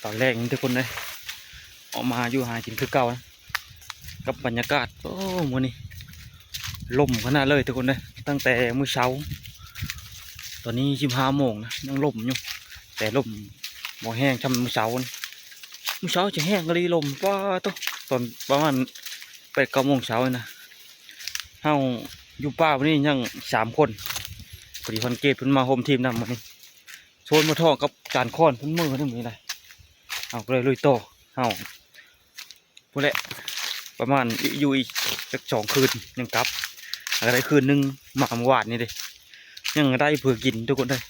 ຕອນແລງນີ້ທຸກຄົນເອີຍ ອອກມາຫາຢູ່ຫາກິນຄືເກົ່ານະ ກັບບັນຍາກາດ. ໂອ້ ມື້ນີ້ລົມຂະໜາດເລີຍທຸກຄົນເອີຍ ຕັ້ງແຕ່ມື້ເຊົ້າ ຕອນນີ້ສິບຫ້າໂມງນະ ຍັງລົມຢູ່ ແຕ່ລົມບໍ່ແຮງສ່ຳມື້ເຊົ້ານະ. ມື້ເຊົ້າຈະແຮງອີ່ຫຼີລົມ ປາໂທ້ ຕອນປະມານແປດເກົ້າໂມງເຊົ້ານະ. ເຮົາຢູ່ປ່າມື້ນີ້ຍັງສາມຄົນ ພໍດີພັນເກດເພິ່ນມາໂຮມທີມນຳມື້ນີ້ ຊວນມາທອງກັບຈານຄອນເພິ່ນມື້ນີ້ໄດ້ ເຮົາກໍເລີຍລຸຍຕໍ່. ເຮົາ ພຸ້ນແຫຼະ ປະມານຢູ່ອີກຈັກສອງຄືນຍັງກັບ ຫາກະໄດ້ຄືນໜຶ່ງ ມາມື້ວານນີ້ເດ້ ຍັງໄດ້ເພື່ອກິນທຸກຄົນເອີຍ.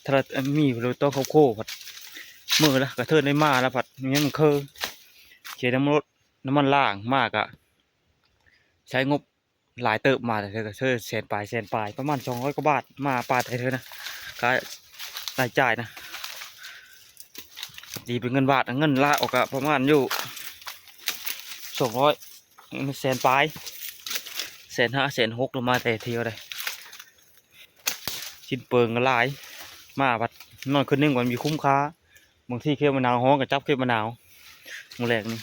ຖ້າມີໂລໂຕເຂົ້າໂຄພັດ ມື້ລະກະເທີນໄດ້ມາລະພັດ ຍັງເຄີເສຍນ້ຳມັນລົດ ນ້ຳມັນລ້າງ ມາກະໃຊ້ງົບ ຫຼາຍເຕີບ ມາແຕ່ເທື່ອກະເທີແສນປາຍ ແສນປາຍ ປະມານສອງຮ້ອຍກວ່າບາດ ມາປາໄຕເທື່ອນະ ກະລາຍຈ່າຍນະ ຕີເປັນເງິນບາດ ເງິນລາວກະປະມານຢູ່ສອງຮ້ອຍ ແສນປາຍ ແສນຫ້າ ແສນຫົກ ລະມາແຕ່ທ່ຽວໃດ ສິ້ນເປີງກະຫຼາຍ ມາບັດນອນຄືນໜຶ່ງ ມັນມີຄຸ້ມຄ່າ. ບາງທີເຂດມະນາວຮ້ອນກະຈັບເຂດມະນາວ ມື້ແລງນີ້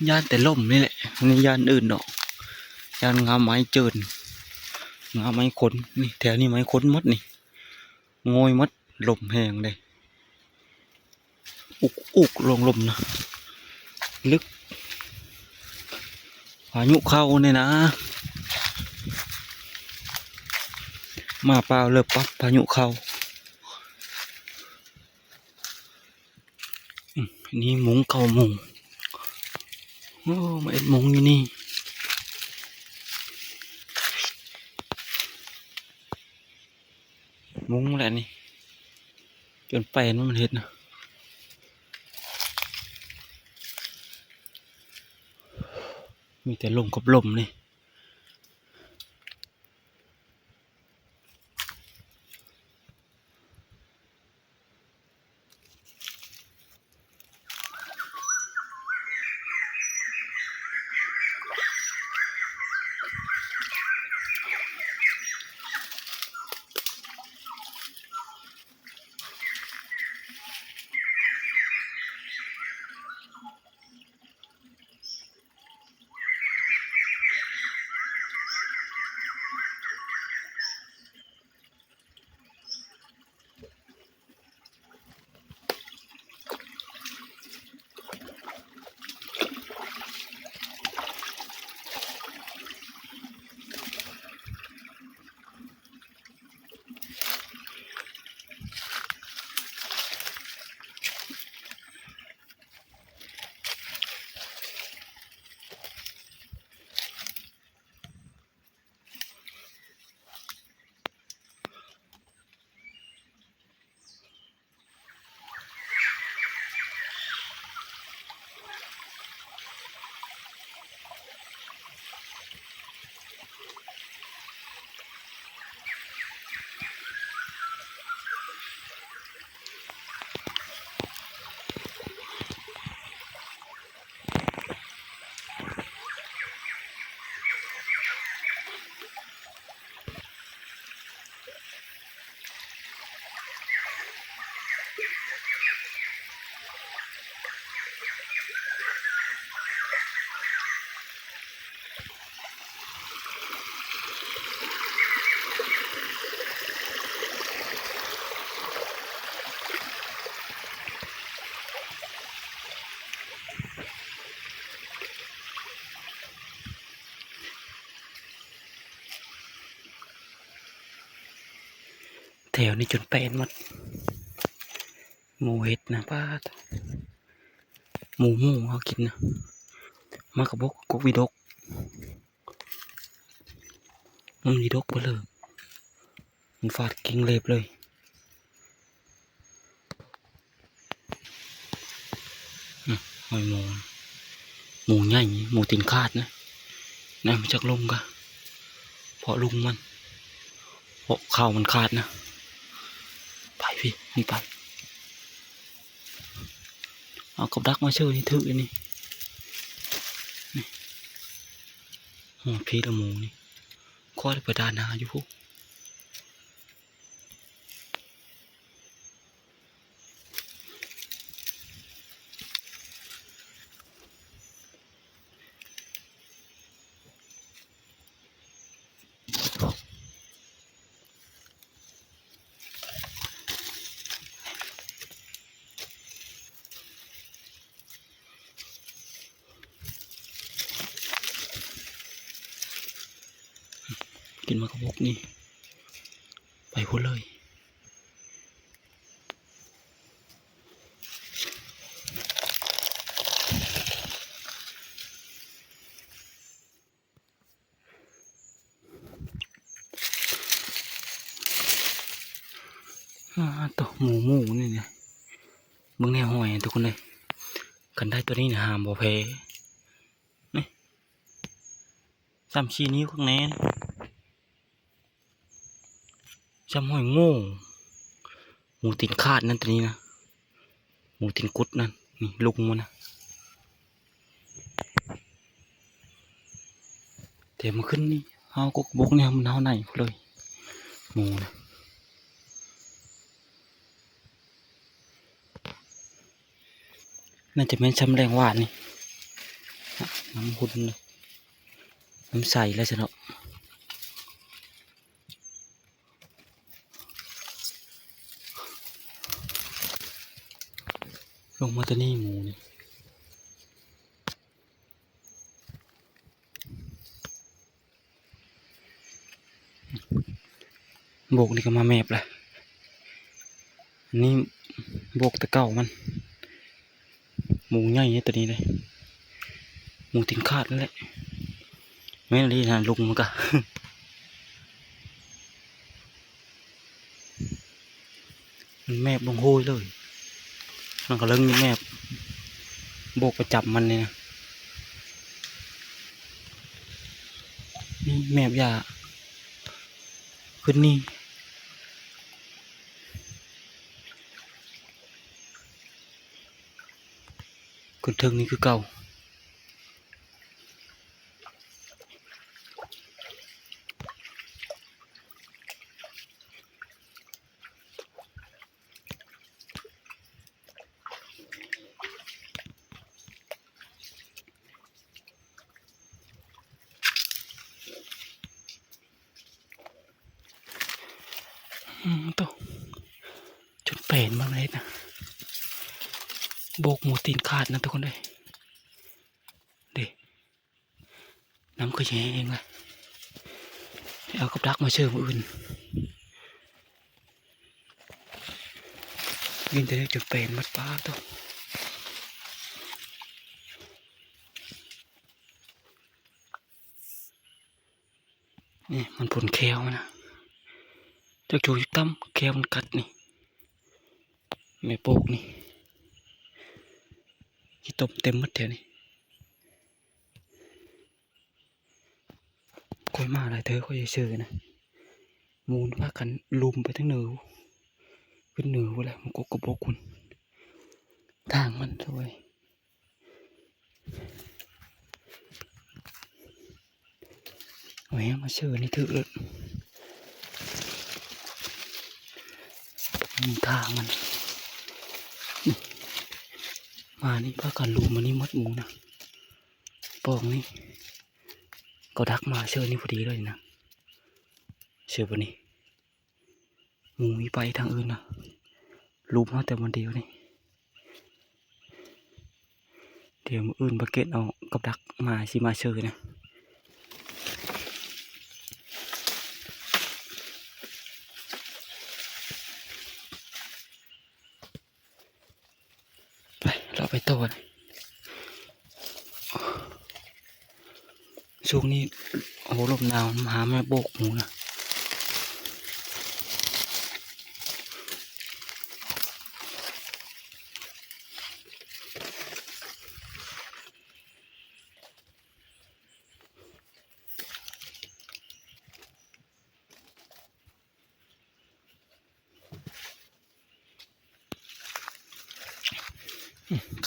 ຢ້ານແຕ່ລົມນີ້ແຫຼະ ບໍ່ໄດ້ຢ້ານອື່ນດອກ ຢ້ານງ່າໄມ້ເຈີນ ງ່າໄມ້ຂົນ ນີ້ແຖວນີ້ໄມ້ຂົນໝົດນີ້ ໂງ່ຍໝົດ ລົມແຮງເດ້ ອຸກໆ ລົງລົມນະ ລຶກ ພາຍຸເຂົ້ານີ້ນະ ມາປາວເລີບປັບ ພາຍຸເຂົ້າ. ອືມ ນີ້ໂມງ ເກົ້າໂມງ ໂອ້ ມາເຮັດມຸງຢູ່ນີ້ ມຸງແຫຼະນີ້ ຈົນແປນມັນເຮັດນະ ມີແຕ່ລົມກັບລົມນີ້. ແຖວນີ້ຈົນແປນໝົດ ໝູເຫັດນະ ປາດ ໝູ ໝູເຮົາກິນນະ ໝາກກະບົກ ກົກວິດົກ ມັນວິດົກເບີເລີ ມັນຟາດກິ່ງເລັບເລີຍ. ອືມ ຫອຍໝູ ໝູໃຫຍ່ ໝູຕີນຂາດນະ ນະ ມັນຈັກລົງກະ ເພາະລຸງມັນ ເພາະເຂົ້າມັນຂາດນະ ໄປພີ້ ນີ້ໄປ ເອົາກັບດັກມາເຊີຍນີ້ ຖືກຢູ່ນີ້ ນີ້ ຮອດພີ້ລະໝູນີ້ ຂ້ອຍໄປດ່ານາຢູ່ພຸ້ນ. ກິນໝາກກະບົກນີ້ ໄປພຸ້ນເລີຍ. ອາ ໂຕ ໝູ ໝູນີ້ນະ ເບິ່ງແນວຫ້ອຍ ທຸກຄົນເອີຍ. ຄັນໄດ້ໂຕນີ້ນະ ຫາມບໍ່ແພ້ ນີ້ ສາມສີ່ນິ້ວຂ້າງໃນ ຊ່ຳຫ້ອຍໂງ່ ໝູຕີນຂາດນັ້ນ ໂຕນີ້ນະ ໝູຕີນກຸດນັ້ນ ນີ້ ລຸງມັນນະ. ແຕ່ມາຂຶ້ນນີ້ ເຮົາກົກບົກນີ້ ມັນເຮົາໄນພຸ້ນເລີຍ ໝູນະ. ໜ້າຈະແມ່ນຊ່ຳແຫຼງຫວານນີ້ ນ້ຳຂຸ່ນເລີຍ ນ້ຳໃສແລ້ວຊັ້ນເນາະ. ລົງມາແຕ່ນີ້ໝູນີ້ ບົກນີ້ກໍມາແມບລະ ນີ້ບົກແຕ່ເກົ່າມັນ. ໝູໃຫຍ່ໂຕນີ້ເດ້ ໝູຕີນຂາດນັ້ນແຫຼະ ແມ່ນອີ່ຫຼີນະ ລຸງມັນກະ ມັນແມບລົງໂຫ້ຍເລີຍ ມັນກະເລີງແມບ ບົກປະຈຳມັນນີ້ນະ ນີ້ແມບຫຍ້າ ຂຶ້ນນີ້ ຂຶ້ນເທິງນີ້ຄືເກົ່າ. ອືມ ໂຕ ຈົນແປນມາເລີຍນະ ບົກໝູຕີນຂາດນະ ທຸກຄົນເອີຍ ເດ້ ນ້ຳຄືຊິແຫ້ງລະ ເອົາກັບດັກມາເຊີມື້ອື່ນ ກິນແຕ່ນີ້ຈົນແປນໝົດ ປາໂຕ. ນີ້ມັນຜົນແຂ້ວມັນນະ ຈັກຢູ່ຕ່ຳ ແຂ້ວມັນກັດນີ້ ແມ່ໂປກນີ້ ຂີ້ຕົມເຕັມໝົດແຖວນີ້. ຂ້ອຍມາຫຼາຍເທື່ອ ຂ້ອຍຊິເຊີນະ ໝູພາກັນລຸມໄປທາງເໜືອ ຂຶ້ນເໜືອພຸ້ນແຫຼະ ໝູກົກກະບົກພຸ້ນ ທາງມັນໂອ້ຍ. ເອົາແຮງມາເຊີນີ້ຖືກເລີຍ ມີທ່າມັນ ມານີ້ພາກັນລຸມມານີ້ໝົດໝູນະ ປອງນີ້ ກໍດັກມາເຊີນີ້ພໍດີເລີຍນະ ເຊີບ່ອນນີ້. ໝູມີໄປທາງອື່ນນະ ລຸມເຮົາແຕ່ບ່ອນດຽວນີ້ ດຽວມື້ອື່ນບາເກັດເອົາກັບດັກມາ ຊິມາເຊີນະ. ໄປ ເລາະໄປຕໍ່ນະ ຊ່ວງນີ້ ໂອ້ ລົມໜາວ ຫາມາໂບກໝູນະ.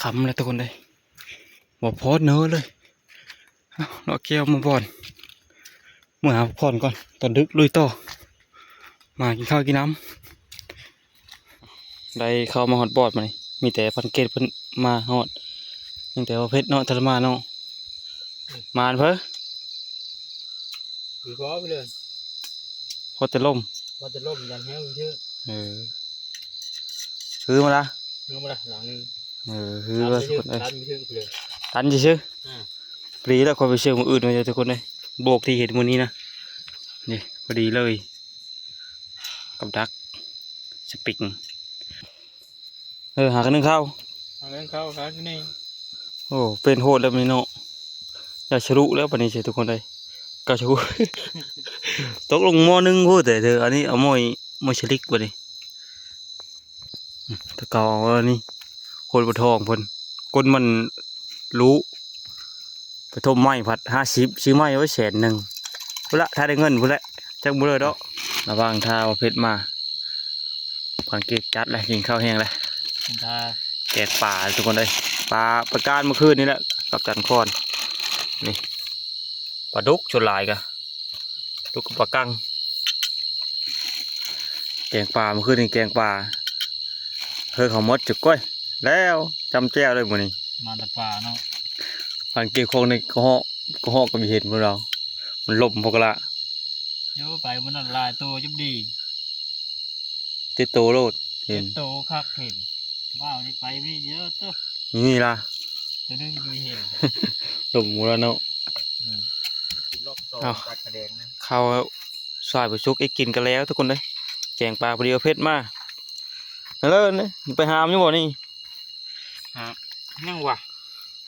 ຄ່ຳແລ້ວທຸກຄົນເອີຍ ບໍ່ພໍເນີເລີຍ. ເອົາ ເລາະແກ້ວມາບ່ອນ ເມືອພັກຜ່ອນກ່ອນ ຕອນດຶກລຸຍຕໍ່ ມາກິນເຂົ້າກິນນ້ຳ. ໄດ້ເຂົ້າມາຮອດບອດມື້ນີ້ ມີແຕ່ພັນເກດເພິ່ນມາຮອດ ຍັງແຕ່ວ່າເພັດເນາະ ທະລະມານເນາະ ມານເພີ້ ຄືພໍໄປເລີຍ ພໍແຕ່ລົມ ພໍແຕ່ລົມ ຢ້ານແຮງຊື່. ເອີ ຄືມາລະ ຄືມາລະ ຫຼັງໜຶ່ງ. ເອີ ຄືວ່າ ຕັນຊື່ໆ ຕັນຊື່ໆ ເອີ ພໍດີແລ້ວ ຂ້ອຍໄປເຊີມື້ອື່ນມາເດີທຸກຄົນເອີຍ ໂບກທີ່ເຫັນມື້ນີ້ນະ ນີ້ພໍດີເລີຍ ກັບດັກສະປິງ. ເອີ ຫາກັນໜຶ່ງເຂົ້າ ຫາກັນໜຶ່ງເຂົ້າ ຫາກັນນີ້. ໂອ້ ເປັນໂຫດແລ້ວບັດນີ້ເນາະ. ຢ່າສະລຸແລ້ວບັດນີ້ເສຍທຸກຄົນເອີຍ. ກໍສະລຸ ຕົກລົງໝໍ້ໜຶ່ງພຸ້ນແຕ່ເດີ. ອັນນີ້ເອົາໝໍ້ ໝໍ້ສະລິກບັດນີ້. ອືມ ແຕ່ເກົ່າເອົາອັນນີ້ ຄົນບໍ່ທ້ອງເພິ່ນ ກົ້ນມັນລຸ ໄປຖົມໃໝ່ພັດຫ້າສິບ ຊື້ໃໝ່ ໂອ້ຍ ແສນໜຶ່ງພຸ້ນລະ ຖ້າໄດ້ເງິນພຸ້ນແຫຼະ ຈັກບໍ່ເລີດອກ. ລະຫວ່າງຖ້າວ່າເພັດມາ ພັນເກດຈັດແລ້ວ ກິນເຂົ້າແຮງແລ້ວ ແກງປາທຸກຄົນເອີຍ. ປາປະການມື້ຄືນນີ້ແຫຼະ ກັບຈັນຄອນ. ນີ້ປາດຸກສ່ວນຫຼາຍກະ ດຸກກັບປາກັງ. ແກງປາ ມື້ຄືນນີ້ແກງປາ ເຮີ້ຍ ເຂົ້າໝົດຈຸກກ້ອຍ ແລ້ວຈຳແຈ່ວເລີຍມື້ນີ້. ມາແຕ່ປ່າເນາະ ອັນເກັບຂອງໃນກະເຫາະ ກະເຫາະກໍມີເຫັນພວກເຮົາ ມັນລົມພວກກະລະ ໂຍ ໄປມື້ນັ້ນຫຼາຍໂຕ ຈຸບດີ ເຈັດໂຕໂລດ ເຫັນເຈັດໂຕຄັກ ເຫັນ ວ້າວ ນີ້ໄປມີເຍອະໂຕ ນີ້ລະ ໂຕໜຶ່ງມີເຫັນ ລົມໝົດລະເນາະ. ອືມ ເອົາ ເຂົ້າສາຍບໍ່ສຸກ ອີກກິນກັນແລ້ວທຸກຄົນເອີຍ. ແກງປາພໍດີເອົາເຜັດມາ ເລີຍ ໄປຫາມຢູ່ບໍ່ນີ້? ຫາ ຍັງວະ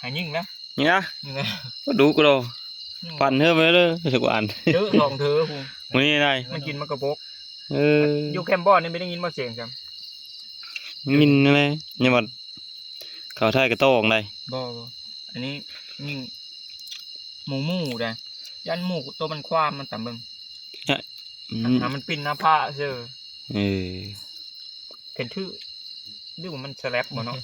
ຫາຍິງນະ ນີ້ນະ ນີ້ນະ ບໍ່ດຸກດອກ ປັ່ນເຮີໄປເລີຍ ຈັກອັນ ເທີສອງເທີພຸ້ນ ມື້ນີ້ໄດ້ ມັນກິນໝາກກະບົກ. ເອີ ຢູ່ແຄມບອນນີ້ໄດ້ຍິນບໍ່ສຽງຊ້ຳ? ຍິນນັ້ນແຫຼະ ຍັງວ່າເຂົາຖ່າຍກະຕ້ອງໄດ໋. ບໍ່ ບໍ່ ອັນນີ້ຍິງໝູໝູໄດ໋ ຢ້ານໝູໂຕມັນຄວາມ ມັນຕຳເບິ່ງ ອືມ ຫາມັນປິ່ນໜ້າຜາກເຊີ. ເອີ ເຫັນຖືກ ຫຼືວ່າມັນສະແລັບບໍ່ເນາະ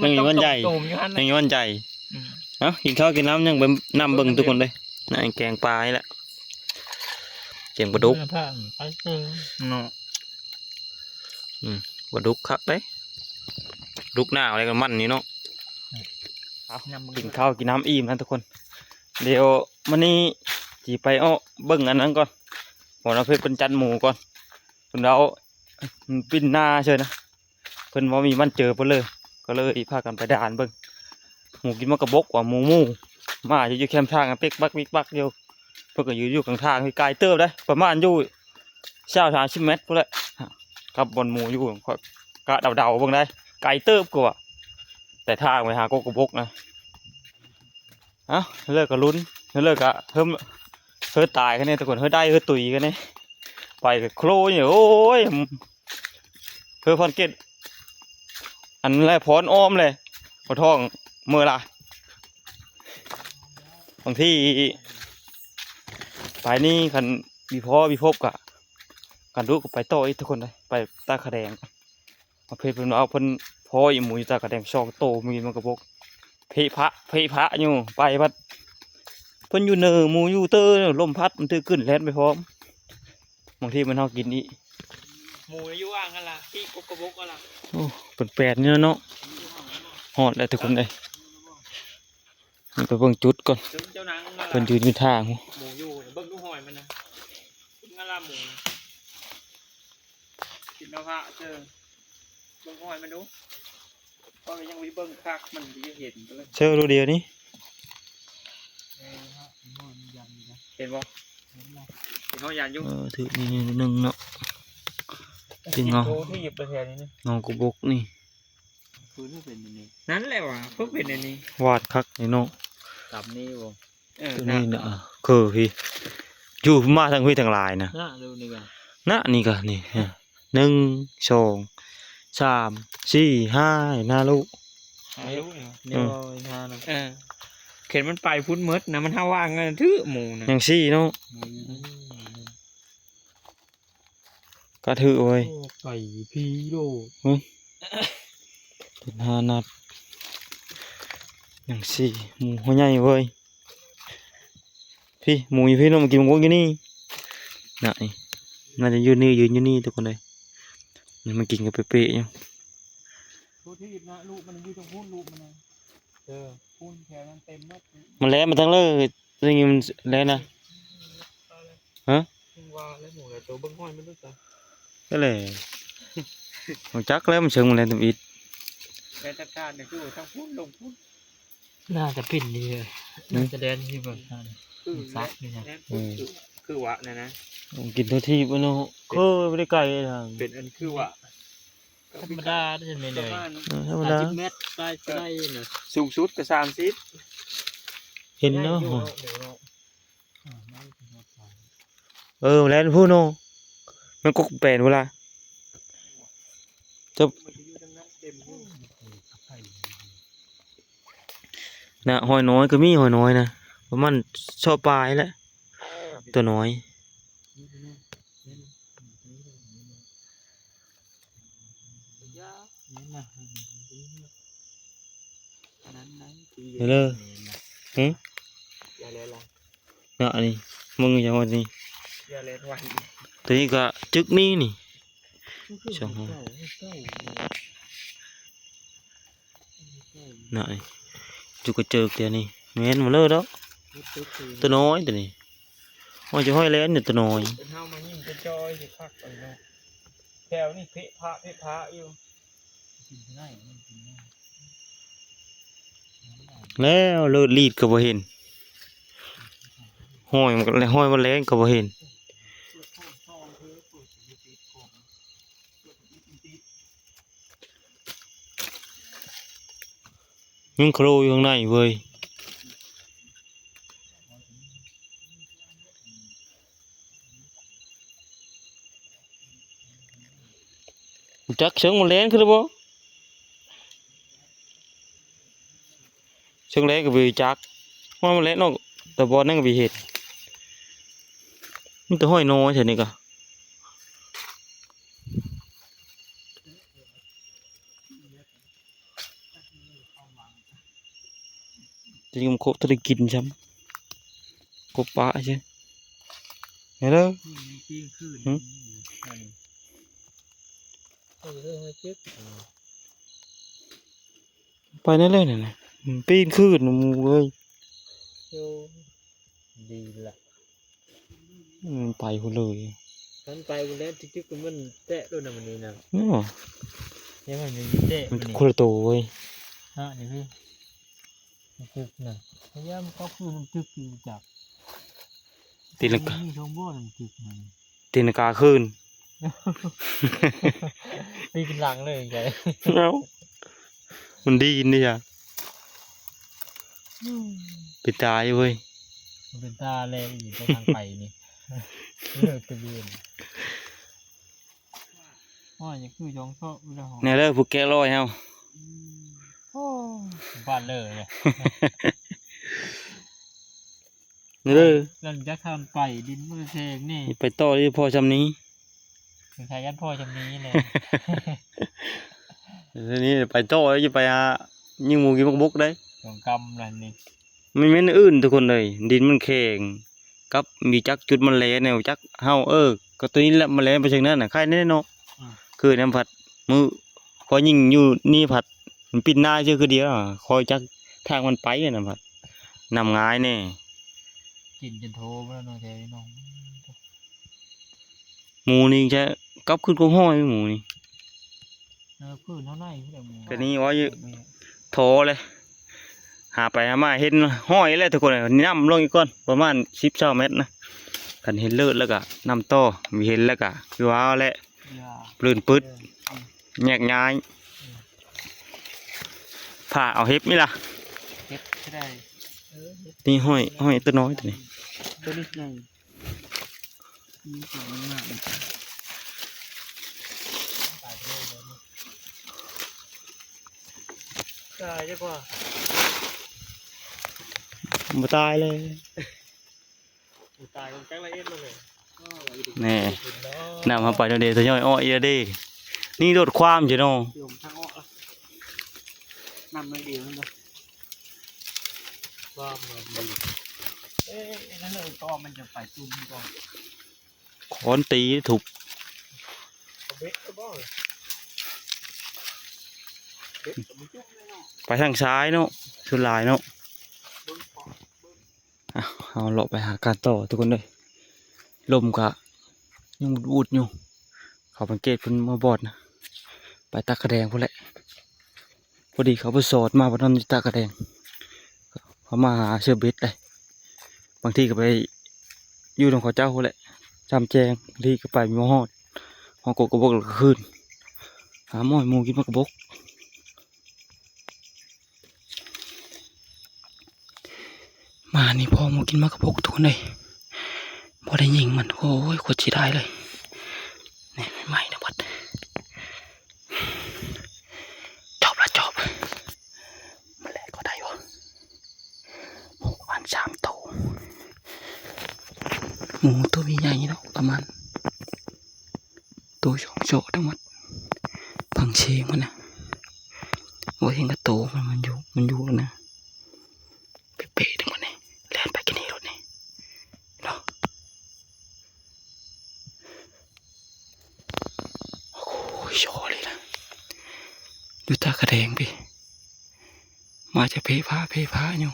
ມັນຕ້ອງຕົມຢູ່ຫັ້ນ ຍັງມີວັນໃຫຍ່ ຍັງມີວັນໃຫຍ່. ອືມ ເອົາ ກິນເຂົ້າກິນນ້ຳ ຍັງໄປນຳເບິ່ງທຸກຄົນເດີ. ນະ ແກງປານີ້ແຫຼະ ແກງປາດຸກ ເນາະ. ອືມ ປາດຸກຄັກເດ້ ດຸກໜາວແລ້ວກໍມັນນີ້ເນາະ. ເອົາ ກິນເຂົ້າກິນນ້ຳອີ່ມນະທຸກຄົນ. ດຽວມື້ນີ້ຊິໄປເອາະເບິ່ງອັນນັ້ນກ່ອນ ບ່ອນເອົາເພັດເພິ່ນຈັດໝູກ່ອນ. ເພິ່ນເອົາ ມັນປິ່ນໜ້າເຊີນະ ເພິ່ນວ່າມີມັນເຈີເພິ່ນເລີຍ ກໍເລີຍພາກັນໄປດ່ານເບິ່ງ. ໝູກິນໝາກກະບົກວ່າ ໝູ ໝູ ໝາຢູ່ແຄມທາງ ປິກປັກ ປິກປັກຢູ່. ເພິ່ນກໍຢູ່ ຢູ່ກາງທາງ ໄກລເຕີບເດ້ ປະມານຢູ່ຊາວ ສາມສິບແມັດພຸ້ນແຫຼະ ກັບບ່ອນໝູຢູ່. ຂ້ອຍກະເດົາໆເບິ່ງໄດ໋ ໄກເຕີບກວ່າ ແຕ່ທາງໄປຫາກົກກະບົກນະ. ເອົ້າ ເລີກກະລຸ້ນ ເລີກກະເຮີ້ຍ ເຮີ້ຍຕາຍກັນນີ້ທຸກຄົນ ເຮີ້ຍໄດ້ເຮີ້ຍຕຸຍກັນນີ້ ໄປກະໂຄລນີ້. ໂອ້ຍ ເຮີ້ຍພອນເກັດ ອັນແລະພອນອ້ອມເລີຍ ບໍ່ທ້ອງເມີລະ. ບາງທີໄປນີ້ ຄັນມີພໍມີພົບກະ ຄັນດຸກະໄປຕໍ່ອີກທຸກຄົນເດີ ໄປຕາຂະແດງ. ມາເພັດເພິ່ນເອົາ ເພິ່ນພໍອີ່ໝູຢູ່ຕາກະແດງສອງໂຕ ມີມັນກະບົກ ເພະພະ ເພະພະຢູ່. ໄປບັດເພິ່ນຢູ່ເນີ ໝູຢູ່ເຕີ ລົມພັດມັນຖືກຂຶ້ນແລ່ນໄປພ້ອມ. ບາງທີມັນເຮົາກິນອີກ ໝູຢູ່ອ່າງຫັ້ນລະ ທີ່ກົກກະບົກຫັ້ນລະ. ໂອ້ ເພິ່ນແປນຢູ່ເນາະ ຮອດແລ້ວທຸກຄົນເອີຍ. ໄປເບິ່ງຈຸດກ່ອນ ເຈົ້ານາງ ເພິ່ນຢືນຢູ່ທາງ ໝູຢູ່ ເບິ່ງດູຫອຍມັນນະ ງາລາໝູ ກິນເອົາພະເຊີ ເບິ່ງຫອຍມັນດູ ຂ້ອຍກໍຍັງບໍ່ໄດ້ເບິ່ງຄັກ ມັນຊິເຫັນເລີຍ ເຊີໂລດດຽວນີ້ ເອີ ເຫັນບໍ່ ເຫັນເຮົາຢ້ານຢູ່ ເອີ ຖືກນີ້ໜຶ່ງເນາະ ເປັນເງົາ ໂອ້ ທີ່ຫຍິບໄປແຖວນີ້ນະ ເງົາກະບົກນີ້ ຄືເປັນອັນນີ້ ນັ້ນແຫຼະວ່າ ຄືເປັນອັນນີ້ ຫວາດຄັກນີ້ເນາະ ຕຳນີ້ບໍ່ ເອີ ຕົວນີ້ນະ ເອີ ພີ່ ຢູ່ມາທາງພີ້ທັງຫຼາຍນະ ນະ ດູນີ້ກະ ນະ ນີ້ກະ ນີ້ ເອີ ໜຶ່ງ ສອງ ສາມ ສີ່ ຫ້າ ຫ້າລູກ ຫ້າລູກເນາະ ເອີ ນີ້ບໍ່ ຫ້ານະ ເອີ ເຫັນມັນໄປພຸ້ນໝົດນະ ມັນຫາວ່າງນະ ຖືໝູນະ ຍັງສີ່ເນາະ ອືມ ກະຖືເວີຍ ໂອ້ ໄປພີໂລດ ເປັນຫ້ານັດ ຍັງສີ່ ໝູຫົວໃຫຍ່ເວີຍ ພີ້ ໝູຢູ່ພີ້ເນາະ ມາກິນໝາກກົກຢູ່ນີ້ ນະ ນີ້ ໜ້າຈະຢູ່ນີ້ ຢືນຢູ່ນີ້ທຸກຄົນເອີຍ ນີ້ມັນກິນກັນເປະໆຢູ່ ໂທດທີບນະ ລູກມັນຢູ່ທາງພຸ້ນ ລູກມັນນະ ເອີ ພຸ້ນແຖວນັ້ນເຕັມໝົດ ມັນແລ່ນມາທາງເລີຍ ໄດ້ຍິນແລ້ວນະ ຮະ ວ່າແລ້ວໝູແລ້ວໂຕເບິ່ງຫ້ອຍມັນດູຊະ ກໍແຫຼະ ຮູ້ຈັກແລ້ວມັນເຊີງມັນແລ່ນທຳອິດ ແລ່ນທາງທາງນີ້ຄືທາງພຸ້ນລົງພຸ້ນ ໜ້າຈະປິ່ນດີເລີຍ ໜ້າຈະແລ່ນທີ່ເບິ່ງທາງນີ້ ຄືສັດນີ້ນະ ແລ່ນ ອືມ ພຸ້ນ ຄືວະນັ້ນນະ ໂອ້ ກິນທົ່ວທີບເນາະ ເຄີຍບໍ່ໄດ້ໄກທາງ ເປັນອັນຄືວະ ທຳມະດາເດ້ແມ່ນເອີຍ ເອີ ທຳມະດາ ຫ້າສິບແມັດໄປໄດ້ນະ ສູງສຸດກໍສາມສິບ ເຫັນເນາະ ເອີ ແລ່ນພຸ້ນເນາະ ແມ່ນກົກແປນພຸ້ນລະ ຈະ ນະ ຫອຍນ້ອຍກໍມີ ຫອຍນ້ອຍນະ ປະມານຊາວປາຍແຫຼະ ຕົວນ້ອຍ ເດີ ຫຶ ເນາະ ອັນນີ້ ມຶງຢ່າງວ່ານີ້ ຕົວນີ້ກໍຈຶກນີ້ນີ້ ສອງຫົວ ນະ ຈຸກກະເຈິກແຖວນີ້ ແມ່ນບໍ່ເລີດອກ ຕົວນ້ອຍຕົວນີ້ ວ່າຈະຫ້ອຍແລ່ນຢູ່ຕົວນ້ອຍ ເຮົາມາຍິງກະຈອຍຊິຄັກໄປເນາະ ແຖວນີ້ເພະພະເພະພະຢູ່ ແລ້ວເລີດລີດກໍບໍ່ເຫັນ ຫ້ອຍມັນ ຫ້ອຍມັນແລ່ນກໍບໍ່ເຫັນ. ຍັງໂຄລຢູ່ຂ້າງໃນເວີຍ ຈັກເຊິ່ງມັນແລ່ນຄືບໍ່ ເຊິ່ງແລ່ນກໍບໍ່ຮູ້ຈັກ ວ່າມັນແລ່ນອອກແຕ່ບ່ອນນັ້ນກໍບໍ່ເຫັນ ມີແຕ່ຫ້ອຍນ້ອຍແຖວນີ້ກະ. ຈະຍັງຄົບ ຖ້າໄດ້ກິນຊ້ຳ ຄົບປາຊື່ ເຫັນເດີ ປີນຂຶ້ນ ຫຶ ເອີ ເອີ ເຈັບ ໄປແນວໃດນັ້ນນະ ປີນຂຶ້ນໝູ່ເອີຍ ໂອ້ ດີລະ. ອືມ ໄປພຸ້ນເລີຍ ຄັນໄປພຸ້ນແລ້ວ ຈະຈຶ່ກມັນແຕະໂລດນະ ມື້ນີ້ນະ ເນາະ ຍັງມັນມີແຕະ ມັນຄົນລະໂຕເວີຍ ຮະ ນີ້ຄື ມັນຈຶ່ກນະ ພະຍາຍາມເຂົ້າຄືມັນຈຶ່ກຢູ່ຈັກ ຕີລັງກາ ມີຊ່ອງບໍ່ມັນຈຶ່ກນະ ຕີລັງກາຄືນ ຕີຂຶ້ນຫຼັງເລີຍ ເອົ້າ ມັນດີນນີ້ຫວາ ເປັນຕາຢູ່ເວີຍ ເປັນຕາແລອີກ ໄປທາງໄປນີ້ ເລີກຕະເວນ ໂອ້ຍ ຄືສອງເຊາະຢູ່ແລ້ວ ແນ່ເດີ ຜູ້ແກະລອຍເຮົາ ອືມ ໂອ້ຍ ບາດເລີຍ ເດີ ນັ້ນຢາກທາງໄປ ດິນມັນແຂງນີ້ ໄປຕໍ່ຢູ່ພໍຊ່ຳນີ້ ສົງໄສຢ້ານພໍຊ່ຳນີ້ແຫຼະ ເອີ ນີ້ໄປຕໍ່ຢູ່ ໄປຫາຍິງໝູກິນໝາກບົກໄດ໋ ສອງກຳນັ້ນນີ້ ມັນແມ່ນອື່ນທຸກຄົນເອີຍ ດິນມັນແຂງ ກັບມີຈັກຈຸດມັນແລ່ແນວຈັກເຮົາ ເອີ ກໍຕົວນີ້ແຫຼະ ມັນແລ່ໄປເຊິ່ງນັ້ນນະ ໄຄແນ່ເນາະ ອືມ ຄືນຳພັດ ມື້ ພໍຍິງຢູ່ນີ້ພັດ ມັນປິ່ນໜ້າຊື່ຄືດຽວ ຄອຍຈັກທາງມັນໄປນຳພັດ ນຳງ່າຍແນ່ ກິນຈົນໂທມາແລ້ວເນາະ ແທ້ເນາະ ໝູນີ້ຈະກັບຂຶ້ນກົກຫ້ອຍ ໝູນີ້ ເອີ ຄືເທົ່າໃດພຸ້ນແຫຼະ ໝູ ກະນີ້ວ່າຢູ່ ແມ່ນ ທໍເລີຍ ຫາໄປຫາມາເຫັນຫ້ອຍແລ້ວທຸກຄົນ ນຳລົງອີກກ່ອນ ປະມານສິບຊາວແມັດນະ ຄັນເຫັນເລີດແລ້ວກະນຳຕໍ່ ມີເຫັນແລ້ວກະຄືວ່າແຫຼະ ເລື່ອນປຶດ ແຍກຍ້າຍ ອືມ ພາເອົາເຫັບນີ້ລະ ເຫັບຊິໄດ້ ເອີ ເຫັບ ນີ້ຫ້ອຍ ຫ້ອຍຕົວນ້ອຍຕົວນີ້ ຕົວນີ້ໃຫຍ່ ຕາຍຈັກວ່າ ບໍ່ຕາຍເລີຍ ບໍ່ຕາຍກໍຈັກລະເອັດເລີຍ ແນ່ ນຳເຮົາໄປໂດດເດ ທະຍອຍອອກອີກເດ້ ນີ້ໂດດຄວາມຊິເນາະ ນຳໜ້ອຍດຽວນັ້ນ ຄວາມ ເອີ ນັ້ນເລີຍ ກໍມັນຈະໄປຈຸ່ມກ່ອນ ຄ້ອນຕີທຸບ ເບັດກໍບໍ່ ເບັດກໍບໍ່ຈຸ່ມເລີຍເນາະ ໄປທາງຊ້າຍເນາະ ສ່ວນຫຼາຍເນາະ ເບິ່ງເກາະ ເບິ່ງ ອ່ະ ເຮົາເລາະໄປຫາການຕໍ່ທຸກຄົນເອີຍ ລົມກະຍັງອຸດໆຢູ່ ເຂົາສັງເກດເພິ່ນມາບອດນະ ໄປຕາກະແດງພຸ້ນແຫຼະ ພໍດີເຂົາໄປສອດມາ ບາດນັ້ນຢູ່ຕາກະແດງ ເຂົາມາຫາເຊື່ອເບັດໄດ໋ ບາງທີກໍໄປ ຢູ່ນຳເຂົາເຈົ້າພຸ້ນແຫຼະ ຈຳແຈງ ບາງທີກໍໄປບໍ່ຮອດ ຮອດກົກກະບົກແລ້ວກໍຄືນ ຫາໝໍໃຫ້ໝູກິນໝາກກະບົກ. ມານີ້ພໍ່ໝູກິນໝາກກະບົກທຸກຄົນເອີຍ ບໍ່ໄດ້ຍິງມັນ ໂອ້ຍ ໂຄດເສຍດາຍເລີຍ. ນີ້ ໄໝ້ໆ ທັງໝົດ ຈອບລະຈອບ ມັນແລ່ນກໍໄດ້ຢູ່ ຫົກອັນສາມໂຕ ໝູໂຕໃຫຍ່ໆ ເນາະ ປະມານໂຕສອງໂຕທັງໝົດ ຟັງສຽງມັນນະ ບໍ່ເຫັນກະໂຕມັນ ມັນຢູ່ ມັນຢູ່ແລ້ວນະ ເປະໆ ທັງໝົດນີ້ ແລ່ນໄປກິນນີ້ໂລດນີ້ເນາະ. ໂອ້ຍ ໂຊເລີຍນະ ຢູ່ຕາກະແດງພີ້ ມາຈະເພະພະເພະພະຢູ່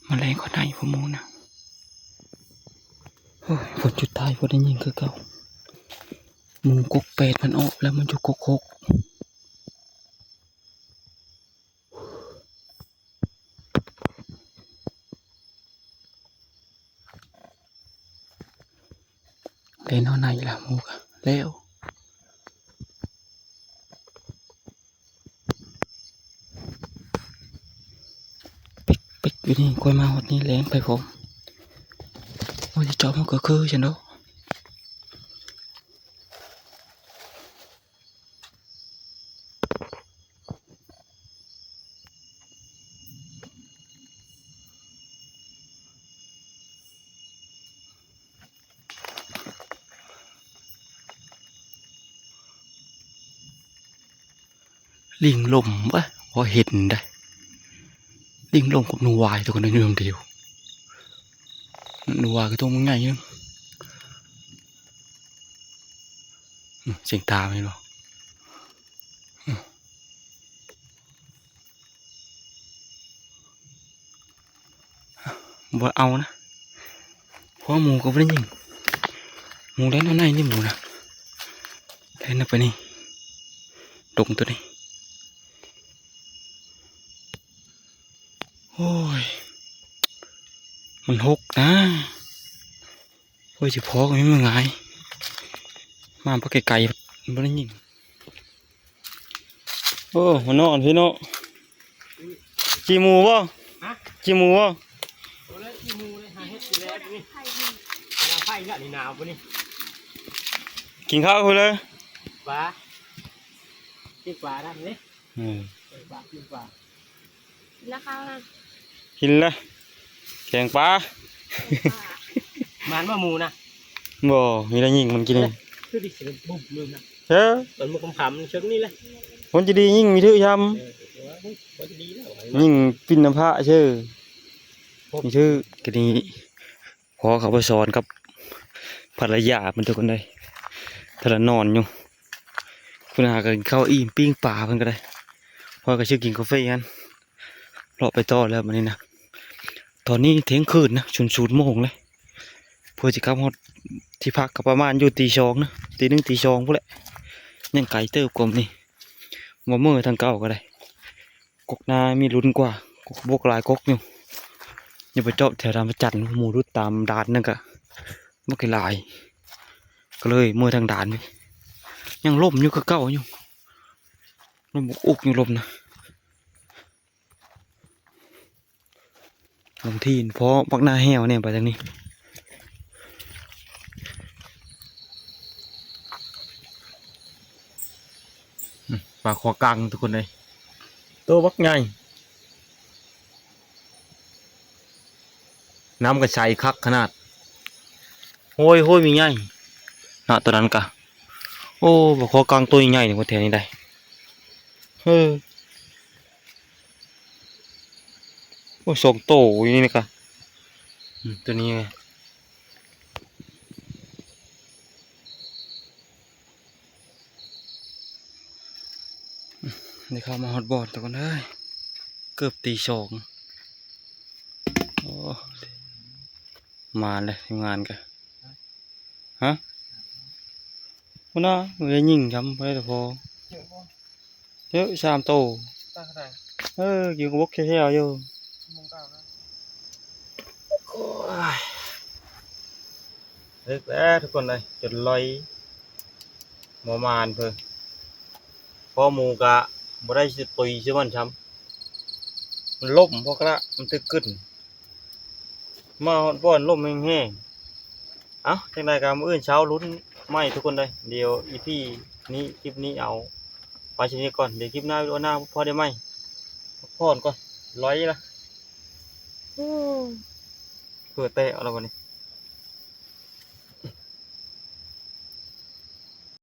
ມາແລງເຂົາໃນພວກໝູນະ. ໂອ້ຍ ຜົນສຸດທ້າຍບໍ່ໄດ້ຍິງຄືເກົ່າ ໝູກົກແປດມັນອອກແລ້ວ ມັນຢູ່ກົກຫົກ. ແລ່ນເຂົ້າໃນລະໝູກະແລ້ວ ປິກໆ ຢູ່ນີ້ ຂ້ອຍມາຮອດນີ້ແລ່ນໄປພ້ອມ ໂອ້ຍ ຈອບມັນກໍຄືຊັ້ນເນາະ. ລິງລົມວະ ບໍ່ເຫັນໄດ໋ ລິງລົມກັບໜູວາຍ ທຸກຄົນ ຢູ່ນຳດຽວ ໜູວາຍກໍຕົວມັນໃຫຍ່ນະ ອືມ ສຽງຕາແມ່ນບໍ່? ອືມ ບໍ່ເອົານະ ເພາະວ່າໝູກໍບໍ່ໄດ້ຍິງ ໝູແລ່ນເຂົ້າໃນນີ້ ໝູນະ ແລ່ນເຂົ້າໄປໃນດົງໂຕນີ້. ໂອ້ຍ ມັນຫົກນະ ໂອ້ຍ ຊິພໍກໍມີ ມັນງ່າຍ ມາບໍ່ໄກໆ ບໍ່ໄດ້ຍິງ. ໂອ້ ມານອນພີ່ນ້ອງ ຈີ່ໝູບໍ່? ຮະ? ຈີ່ໝູບໍ່? ໂອ້ຍ ຈີ່ໝູເລີຍ ຫາເຫັດກິນແລ້ວນີ້ ຫາໄຟລະນີ້ ໜາວປານນີ້ ກິນເຂົ້າພຸ້ນເລີຍ ປາ ກິນປານຳນີ້ ເອີ ເອີ ປາ ກິນປາ. ກິນແລ້ວເຂົ້ານະ ກິນແລ້ວ ແກງປາ ໝານບໍ່ໝູນະ? ບໍ່ ມີແຕ່ຍິງມັນກິນ ຄືຊິເປັນບຸ້ມເລີຍນະ ເອີ ຕອນມື້ຄ່ຳໆ ເຊິ່ງນີ້ແຫຼະ ມັນຈະດີຍິງມີຖືຊ້ຳ ເອີ ບໍ່ຈະດີແລ້ວ ຍິງປິ່ນນຳພະເຊີ ມີຖືກະນີ້. ພໍເຂົ້າໄປສອນກັບພັນລະຍາເພິ່ນ ທຸກຄົນເອີຍ ເພິ່ນລະນອນຢູ່ ເພິ່ນຫາກະກິນເຂົ້າອີ່ມ ປີ້ງປາເພິ່ນກໍໄດ້ ພໍກໍຊິກິນກາເຟຫັ້ນ ເລາະໄປຕໍ່ແລ້ວບັດນີ້ນະ. ຕອນນີ້ທ່ຽງຄືນນະ ສູນໂມງແລ້ວ ເພື່ອຊິກັບຮອດທີ່ພັກກໍປະມານຢູ່ຕີສອງນະ ຕີໜຶ່ງ ຕີສອງພຸ້ນແຫຼະ ຍັງໄກເຕີບກວ່ານີ້ ບໍ່ເມີທາງເກົ່າກໍໄດ້. ກົກນາມີລຸ້ນກວ່າ ກົກບົກຫຼາຍກົກຢູ່ ຢ່າໄປເຈາະແຖວດານພະຈັນ ໝູຫຼຸດຕາມດ່ານນັ້ນກະບັກຫຼາຍ ກໍເລີຍເມືອທາງດ່ານເລີຍ. ຍັງລົມຢູ່ຄືເກົ່າຢູ່ ລົມອຸກໆ ຢູ່ລົມນະ. ບາງທີພໍບັກໜ້າແຫ້ວແດ່ໄປທາງນີ້. ອືມ ປາຄໍກາງທຸກຄົນເອີຍ ໂຕບັກໃຫຍ່ ນ້ຳກໍໃສຄັກຂະໜາດ. ໂອ້ຍໆ ມີໃຫຍ່ນະ ໂຕນັ້ນກະ ໂອ້ ປາຄໍກາງໂຕໃຫຍ່ນີ້ ແຖວນີ້ໄດ໋ ເອີ. ໂອ້ຍ ສອງໂຕຢູ່ນີ້ກະ ອືມ ໂຕນີ້ ໄດ້ເຂົ້າມາຮອດບ່ອນ ທຸກຄົນເອີຍ ເກືອບຕີສອງ. ໂອ້ ມາແລ້ວ ທີມງານກະ ຮະ ພຸ້ນນະ ບໍ່ໄດ້ຍິງຊ້ຳ ບໍ່ໄດ້ແຕ່ພໍ ເຈີບໍ່? ເຈີສາມໂຕ ຕາຂະໜາດ ເອີ ກິນກະບົກແທ້ໆ ຢູ່ ໂມງເກົ້າແລ້ວ ໂອ້ຍ ເລິກແລ້ວທຸກຄົນເອີຍ ຈົນລອຍ ບໍ່ມານເພິ່ນ ພໍໝູກະບໍ່ໄດ້ຊິຕຸຍຊິມັນຊ້ຳ ມັນລົ້ມພໍກະລະ ມັນຕຶກກຶ້ນ ມາຮອດບ່ອນລົ້ມແຮງໆ ເອົ້າ ຈັ່ງໃດກະມື້ອື່ນເຊົ້າລຸ້ນໃໝ່ທຸກຄົນເດີ ດຽວອີພີນີ້ ຄລິບນີ້ເອົາໄວ້ຊ່ຳນີ້ກ່ອນ ດຽວຄລິບໜ້າ ວິດີໂອໜ້າພໍໄດ້ໃໝ່ ພັກຜ່ອນກ່ອນ ລອຍລະ ເຫື່ອແຕກເອົາລະບັດນີ້.